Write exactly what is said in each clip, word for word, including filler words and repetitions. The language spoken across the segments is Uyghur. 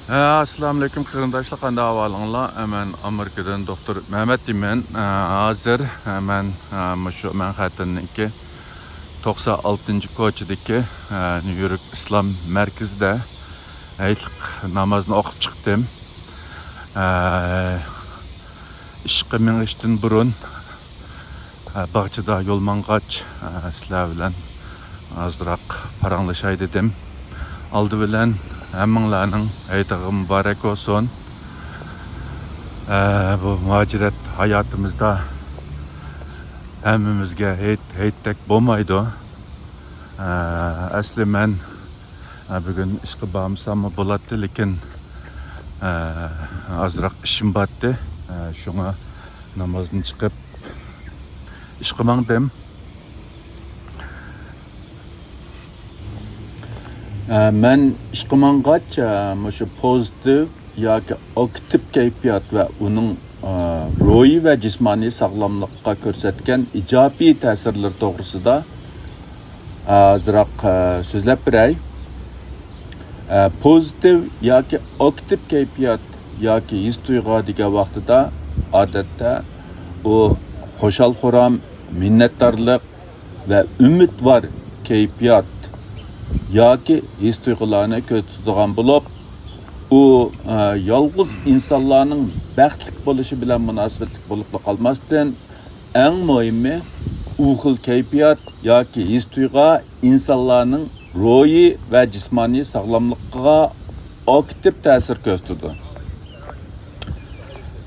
ئەسسالامۇئەلەيكۇم قېرىنداشلار، قانداق ئەھۋالىڭلار؟ مەن ئامېرىكىدىن دوختۇر مەمەت دېيمەن. ھازىر مەن مۇشۇ مەنھەتتىننىڭكى توقسان ئالتىنچى كوچىدىكى نيۇ يورك ئىسلام مەركىزىدە ھەيتلىق نامازنى ئوقۇپ چىقتىم. ئىشقا مېڭىشتىن بۇرۇن، ئە، باغچىدا يول ماڭغاچ، ئە، سىلەر بىلەن ئازراق پاراڭلىشاي دېدىم. ئالدى بىلەن ھەممىڭلارنىڭ ھېيتىغا مۇبارەك بولسۇن. ئە، بۇ مۇھاجىرەت ھاياتىمىزدا ھەممىمىزگە ھېيت، ھېيتتەك بولمايدۇ. ئە، ئەسلى مەن، ئە، بۈگۈن ئىشقا بارمىساممۇ بولاتتى، لېكىن، ئە، ئازراق ئىشىم بارتتى. ئە، شۇڭا نامازدىن چىقىپ ئىشقا ماڭدىم. ئە، مەن ئىشقا ماڭغاچ، ئە، مۇشۇ پوزىتىپ ياكى ئاكتىپ كەيپىيات ۋە ئۇنىڭ، ئە، روھىي ۋە جىسمانىي ساغلاملىققا كۆرسەتكەن ئىجابىي تەسىرلىرى توغرىسىدا ئازراق، ئە، سۆزلەپ بېرەي. ئە، پوزىتىپ ياكى ئاكتىپ كەيپىيات ياكى ھېس تۇيغۇ دېگەن ۋاقتىدا، ئادەتتە ئۇ خۇشال-خۇرام، مىننەتدارلىق ۋە ئۈمىدۋار كەيپىيات ياكى ھېس تۇيغۇلارنى كۆرسىتىدىغان بولۇپ، ئۇ، ئە، يالغۇز ئىنسانلارنىڭ بەختلىك بولۇشى بىلەن مۇناسىۋەتلىك بولۇپلا قالماستىن، ئەڭ مۇھىمى، ئۇ خىل كەيپىيات ياكى ھېس تۇيغۇ ئىنسانلارنىڭ روھىي ۋە جىسمانىي ساغلاملىقىغا ئاكتىپ تەسىر كۆرسىتىدۇ.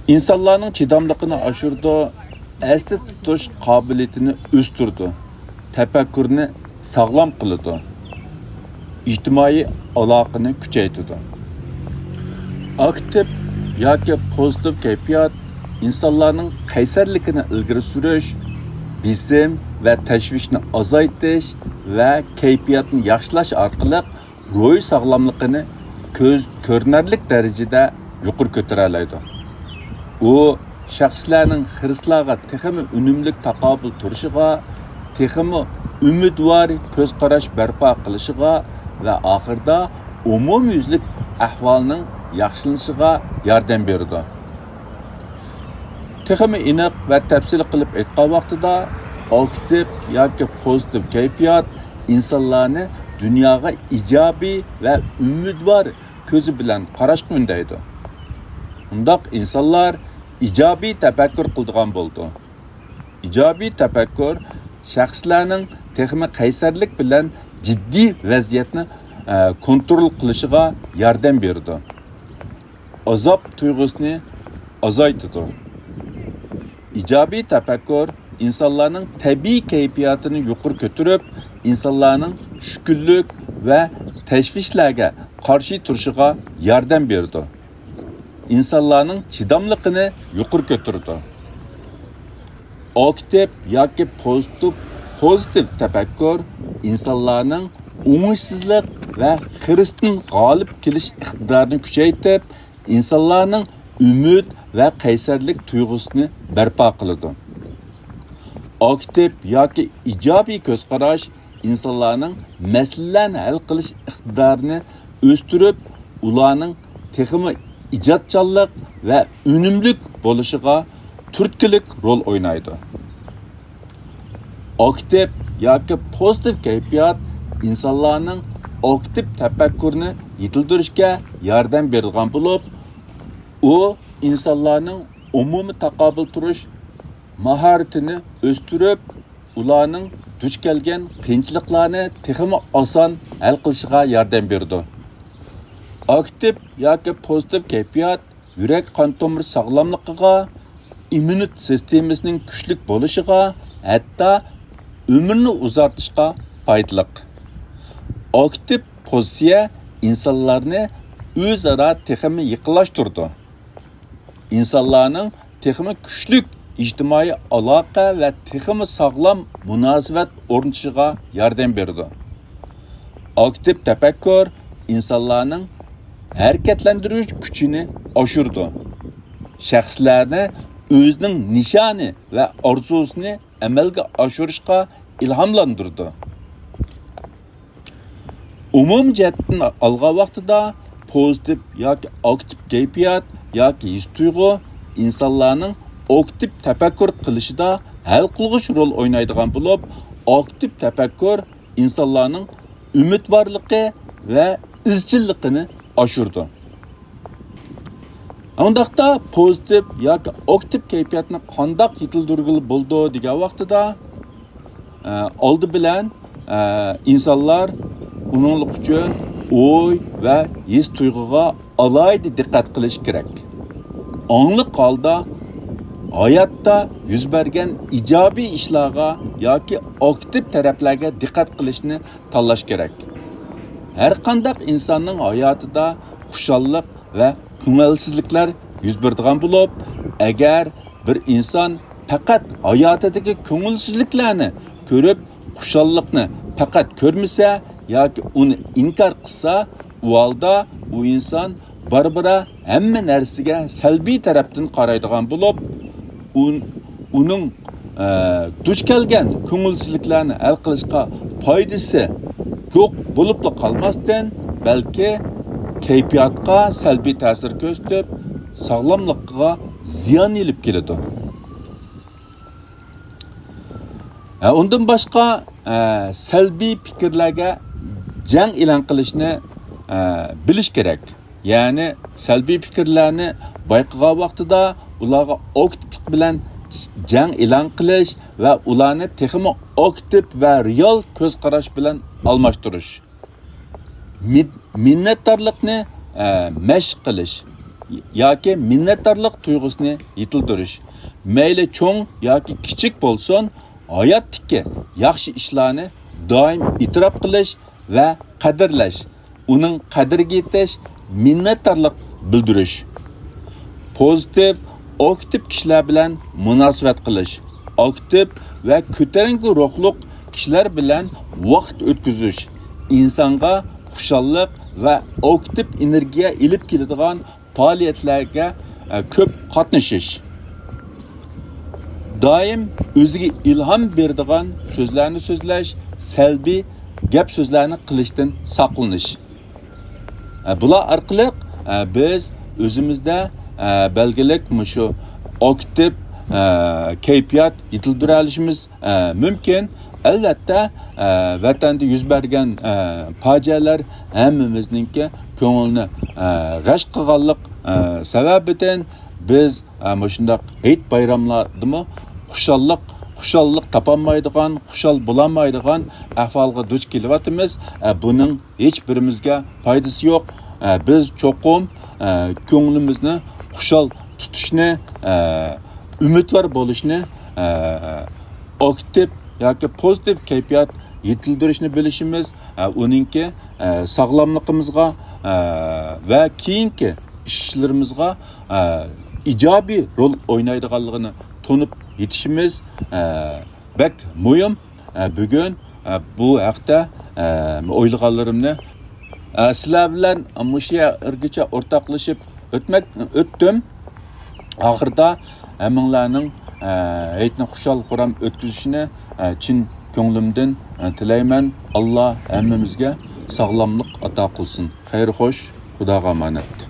ئىنسانلارنىڭ چىداملىقىنى ئاشۇرىدۇ، ئەستە تۇتۇش قابىلىيىتىنى ئۆستۈرىدۇ، تەپەككۇرنى ساغلام قىلىدۇ، ئىجتىمائىي ئالاقىنى كۈچەيتىدۇ. ئاكتىپ ياكى پوزىتىپ كەيپىيات ئىنسانلارنىڭ قەيسەرلىكىنى ئىلگىرى سۈرۈش، بېسىم ۋە تەشۋىشنى ئازايتىش ۋە كەيپىياتنى ياخشىلاش ئارقىلىق روھىي ساغلاملىقىنى كۆز كۆرۈنەرلىك دەرىجىدە يۇقىرى كۆتۈرەلەيدۇ. ئۇ شەخسلەرنىڭ خىرىسلارغا تېخىمۇ ئۈنۈملۈك تاقابىل تۇرۇشىغا، تېخىمۇ ئۈمىدۋار كۆز قاراش بەرپا قىلىشىغا ۋە ئاخىرىدا ئومۇميۈزلۈك ئەھۋالنىڭ ياخشىلىنىشىغا ياردەم بېرىدۇ. تېخىمۇ ئېنىق ۋە تەپسىلىي قىلىپ ئېيتقان ۋاقتىدا، ئاكتىپ ياكى پوزىتىپ كەيپىيات ئىنسانلارنى دۇنياغا ئىجابىي ۋە ئۈمىدۋار كۆزى بىلەن قاراشقا ئۈندەيدۇ. ئۇنداق ئىنسانلار ئىجابىي تەپەككۇر قىلىدىغان بولىدۇ. ئىجابىي تەپەككۇر شەخسلەرنىڭ تېخىمۇ قەيسەرلىك بىلەن جىددىي ۋەزىيەتنى، ئە، كونترول قىلىشىغا ياردەم بېرىدۇ. ئازاب تۇيغۇسىنى ئازايتىدۇ. ئىجابىي تەپەككۇر ئىنسانلارنىڭ تەبىئىي كەيپىياتىنى يۇقىرى كۆتۈرۈپ، ئىنسانلارنىڭ چۈشكۈنلۈك ۋە تەشۋىشلەرگە قارشى تۇرۇشىغا ياردەم بېرىدۇ. ئىنسانلارنىڭ چىداملىقىنى يۇقىرى كۆتۈرىدۇ. ئاكتىپ ياكى پوزىتىپ، پوزىتىپ تەپەككۇر ئىنسانلارنىڭ ئوڭۇشسىزلىق ۋە خىرىستىن غالىب كېلىش ئىقتىدارىنى كۈچەيتىپ، ئىنسانلارنىڭ ئۈمىد ۋە قەيسەرلىك تۇيغۇسىنى بەرپا قىلىدۇ. ئاكتىپ ياكى ئىجابىي كۆز قاراش ئىنسانلارنىڭ مەسىلىلەرنى ھەل قىلىش ئىقتىدارىنى ئۆستۈرۈپ، ئۇلارنىڭ تېخىمۇ ئىجادچانلىق ۋە ئۈنۈملۈك بولۇشىغا تۈرتكىلىك رول ئوينايدۇ. ئاكتىپ ياكى پوزىتىپ كەيپىيات ئىنسانلارنىڭ ئاكتىپ تەپەككۇرىنى يېتىلدۈرۈشكە ياردەم بېرىدىغان بولۇپ، ئۇ ئىنسانلارنىڭ ئومۇمىي تاقابىل تۇرۇش ماھارىتىنى ئۆستۈرۈپ، ئۇلارنىڭ دۇچ كەلگەن قىيىنچىلىقلارنى تېخىمۇ ئاسان ھەل قىلىشىغا ياردەم بېرىدۇ. ئاكتىپ ياكى پوزىتىپ كەيپىيات يۈرەك قان تومۇر ساغلاملىقىغا، ئىممۇنىتېت سىستېمىسىنىڭ كۈچلۈك بولۇشىغا، ھەتتا ئۆمۈرنى ئۇزارتىشقا پايدىلىق. ئاكتىپ پوزىتسىيە ئىنسانلارنى ئۆزئارا تېخىمۇ يېقىنلاشتۇرىدۇ. ئىنسانلارنىڭ تېخىمۇ كۈچلۈك ئىجتىمائىي ئالاقە ۋە تېخىمۇ ساغلام مۇناسىۋەت ئورنىتىشىغا ياردەم بېرىدۇ. ئاكتىپ تەپەككۇر ئىنسانلارنىڭ ھەرىكەتلەندۈرۈش كۈچىنى ئاشۇرىدۇ. شەخسلەرنى ئۆزىنىڭ نىشانى ۋە ئارزۇسىنى ئەمەلگە ئاشۇرۇشقا ئىلھاملاندۇرىدۇ. ئومۇمىي جەھەتتىن ئالغان ۋاقتىدا، پوزىتىپ ياكى ئاكتىپ كەيپىيات ياكى ھېس-تۇيغۇ ئىنسانلارنىڭ ئاكتىپ تەپەككۇر قىلىشىدا ھەل قىلغۇچ رول ئوينايدىغان بولۇپ، ئاكتىپ تەپەككۇر ئىنسانلارنىڭ ئۈمىدۋارلىقى ۋە ئىزچىللىقىنى ئاشۇرىدۇ. ئۇنداقتا پوزىتىپ ياكى ئاكتىپ كەيپىياتنى قانداق يېتىلدۈرگىلى بولىدۇ دېگەن ۋاقتىدا، ئە، ئالدى بىلەن، ئە، ئىنسانلار ئۇنىڭلىق ئۈچۈن ئوي ۋە ھېس-تۇيغۇغا ئالاھىدە دىققەت قىلىش كېرەك. ئاڭلىق ھالدا ھاياتتا يۈز بەرگەن ئىجابىي ئىشلارغا ياكى ئاكتىپ تەرەپلەرگە دىققەت قىلىشنى تاللاش كېرەك. ھەر قانداق ئىنساننىڭ ھاياتىدا خۇشاللىق ۋە كۆڭۈلسىزلىكلەر يۈز بېرىدىغان بولۇپ، ئەگەر بىر ئىنسان پەقەت ھاياتىدىكى كۆڭۈلسىزلىكلەرنى كۆرۈپ، خۇشاللىقنى پەقەت كۆرمىسە ياكى ئۇنى ئىنكار قىلسا، ئۇ ھالدا ئۇ ئىنسان بارا-بارا ھەممە نەرسىگە سەلبىي تەرەپتىن قارايدىغان بولۇپ، ئۇ-، ئۇنىڭ، ئە، دۇچ كەلگەن كۆڭۈلسىزلىكلەرنى ھەل قىلىشقا پايدىسى يوق بولۇپلا قالماستىن، بەلكى كەيپىياتقا سەلبىي تەسىر كۆرسىتىپ، ساغلاملىقىغا زىيان ئېلىپ كېلىدۇ. ھە، ئۇندىن باشقا، ئە، سەلبىي پىكىرلەرگە جەڭ ئېلان قىلىشنى، ئە، بىلىش كېرەك. يەنى سەلبىي پىكىرلەرنى بايقىغان ۋاقتىدا ئۇلارغا ئاكتىپلىق بىلەن جەڭ ئېلان قىلىش ۋە ئۇلارنى تېخىمۇ ئاكتىپ ۋە رېئال كۆز قاراش بىلەن ئالماشتۇرۇش. مىن-، مىننەتدارلىقنى، ئە، مەشىق قىلىش ياكى مىننەتدارلىق تۇيغۇسىنى يېتىلدۈرۈش. مەيلى چوڭ ياكى كىچىك بولسۇن، ھاياتتىكى ياخشى ئىشلارنى دائىم ئېتىراپ قىلىش ۋە قەدىرلەش، ئۇنىڭ قەدرىگە يېتىش، مىننەتدارلىق بىلدۈرۈش. پوزىتىپ، ئاكتىپ كىشىلەر بىلەن مۇناسىۋەت قىلىش. ئاكتىپ ۋە كۆتەرنكى روھلۇق كىشىلەر بىلەن ۋاقىت ئۆتكۈزۈش، ئىنسانغا خۇشاللىق ۋە ئاكتىپ ئېنېرگىيە ئېلىپ كېلىدىغان پائالىيەتلەرگە، ئە، كۆپ قاتنىشىش. دائىم ئۆزىگە ئىلھام بېرىدىغان سۆزلەرنى سۆزلەش، سەلبىي گەپ سۆزلەرنى قىلىشتىن ساقلىنىش. ئە، بۇلار ئارقىلىق، ئە، بىز ئۆزىمىزدە، ئە، بەلگىلىك مۇشۇ ئاكتىپ، ئە، كەيپىيات يېتىلدۈرەلىشىمىز، ئە، مۇمكىن. ئەلۋەتتە، ئە، ۋەتەندە يۈز بەرگەن، ئە، پاجىئەلەر ھەممىمىزنىڭكى كۆڭلىنى، ئە، غەش قىلغانلىق، ئە، سەۋەبىدىن بىز، ئە، مۇشۇنداق ھېيت بايراملاردىمۇ خۇشاللىق، خۇشاللىق تاپالمايدىغان، خۇشال بولالمايدىغان ئەھۋالغا دۇچ كېلىۋاتىمىز. ئە، بۇنىڭ ھېچ بىرىمىزگە پايدىسى يوق. ئە، بىز چوقۇم، ئە، كۆڭلىمىزنى خۇشال تۇتۇشنى، ئە، ئۈمىدۋار بولۇشنى، ئە، ئاكتىپ ياكى پوزىتىپ كەيپىيات يېتىلدۈرۈشنى بىلىشىمىز، ئە، ئۇنىڭكى، ئە، ساغلاملىقىمىزغا، ئە، ۋە كېيىنكى ئىشلىرىمىزغا، ئە، ئىجابىي رول ئوينايدىغانلىقىنى تونۇپ يېتىشىمىز، ئە، بەك مۇھىم. ئە، بۈگۈن، ئە، بۇ ھەقتە، ئە، ئويلىغانلىرىمنى، ئە، سىلەر بىلەن مۇشۇ يەرگىچە ئورتاقلىشىپ ئۆتمەك، ئۆتتۈم. ئاخىرىدا ھەممىڭلارنىڭ، ئە، ھېيتنى خۇشال-خۇرام ئۆتكۈزۈشىنى، ئە، چىن كۆڭلۈمدىن، ئە، تىلەيمەن. ئاللا ھەممىمىزگە ساغلاملىق ئاتا قىلسۇن. خەير خوش، خۇداغا ئامانەت.